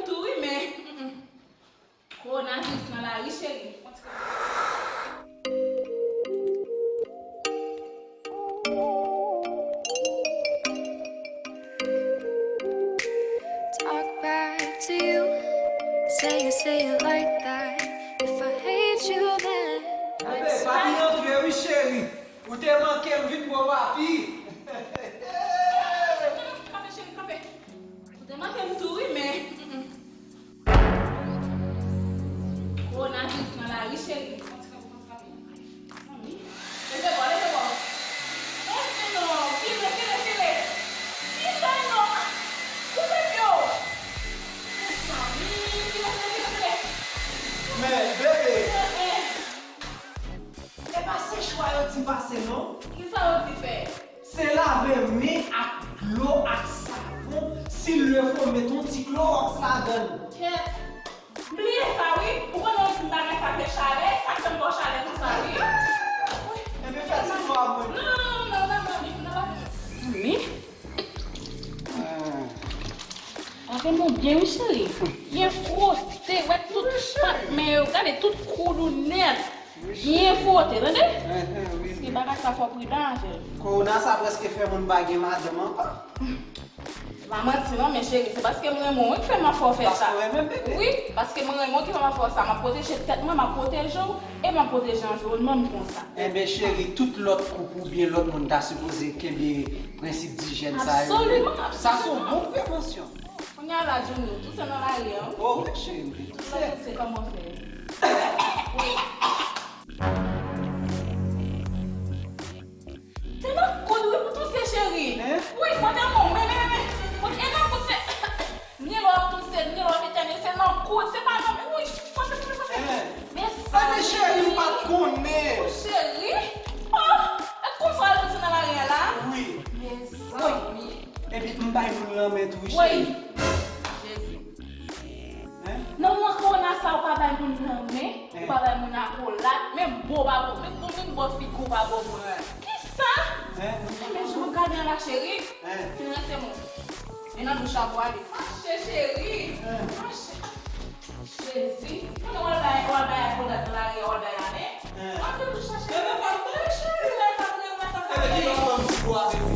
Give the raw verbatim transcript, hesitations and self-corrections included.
Tou wi, men, mm, mm. Kowonaviris nan lari, cheri. Fon ti kanpe. Talk back to you. Say you, say you like that. If I hate you, then I'm Bebe, papi sorry. Antre wi, cheri. Ou te manke m, vin bò papi. Kanpe, cheri, kanpe. Ou te manke m tou wi, men, mm, mm. Kowonaviris nan lari, cheri. Fon ti kanpe, fon ti kanpe. Mezanmi. Leve bò, leve bò. Leve non, file, file, file. File non. Koupe pye w. Mezanmi, file, file, file, file. Men, bebe. Eh, eh. E pa sechwa yo di pase non. Kisa yo di fè? Se lave men ak dlo ak savon, si l le fo met yon ti klowòks ladan l. Kèt! M bliye sa wi. Ou konnen yon ti bagay sa se chalè, sa k fè m twò chalè konsa wi. Ebyen fè ti dlo a mwen. Non, non, non, non, non, non, non, non, non. Wi. Ah. Lave men w byen wi cheri. Byen fwote, wè tout pat men yo, gade tout koud ou nèt. Byen fwote, tande? Enhen, wi, wi. Paske bagay sa fò w pridan avè l. Kowona sa prèske fè moun pa gen madanm ankò. Se pa manti non, men cheri, se paske m renmen w wi k fè m ap fè w fè sa. Paske w renmen m, bebe. Wi, paske m renmen w ki fè m ap fè w sa. M ap pwoteje tèt mwen, m ap pwoteje w, e m ap pwoteje anviwònman m konsa. Enben cheri, tout lòt koup oubyen lòt moun ta sipoze kenbe prensip dijèn sa yo. Absoliman, absoliman. Sa se yon bon prevansyon. Kounye a la, Johnny, ou touse nan lari an. Oh wi, cheri, m te touse. Ou touse, kòman w fè? Wi. Se nan koud wi pou touse, cheri. Hein? Wi, sa te bon. Men, men, men, men. Kout, e nan koud se. Ni lè w ap touse, ni lè w ap etène, se nan koud, se pa nan men. Wi, kote, kote, kote. Hein? Men sa, men cheri, m pa t konnen. Cheri? Oh, e konsa w al touse nan lari a la? Wi. Mezanmi. Epi m bay moun lanmen tou, wi, cheri. Jezi. Hein? Nan moman kowona sa, ou pa bay moun lanmen, ou pa bay moun akolad, menm bo w pa bo, menm pou moun bò figo w pa bo moun. Kisa? Hein? Men jan w gade an la, cheri. Hein? Fin rense mwen. Men nan douch la pou ale. Mache, cheri. Hein? Mache. Jezi. Konnen w al bay, w al bay akolad nan lari a, w al bay lanmen. Hein? Antre douch la, cheri. Bebe, pa t bay, cheri. Bebe, pa t bay, pa t bay. Bebe, ki pa pran ti bo avèk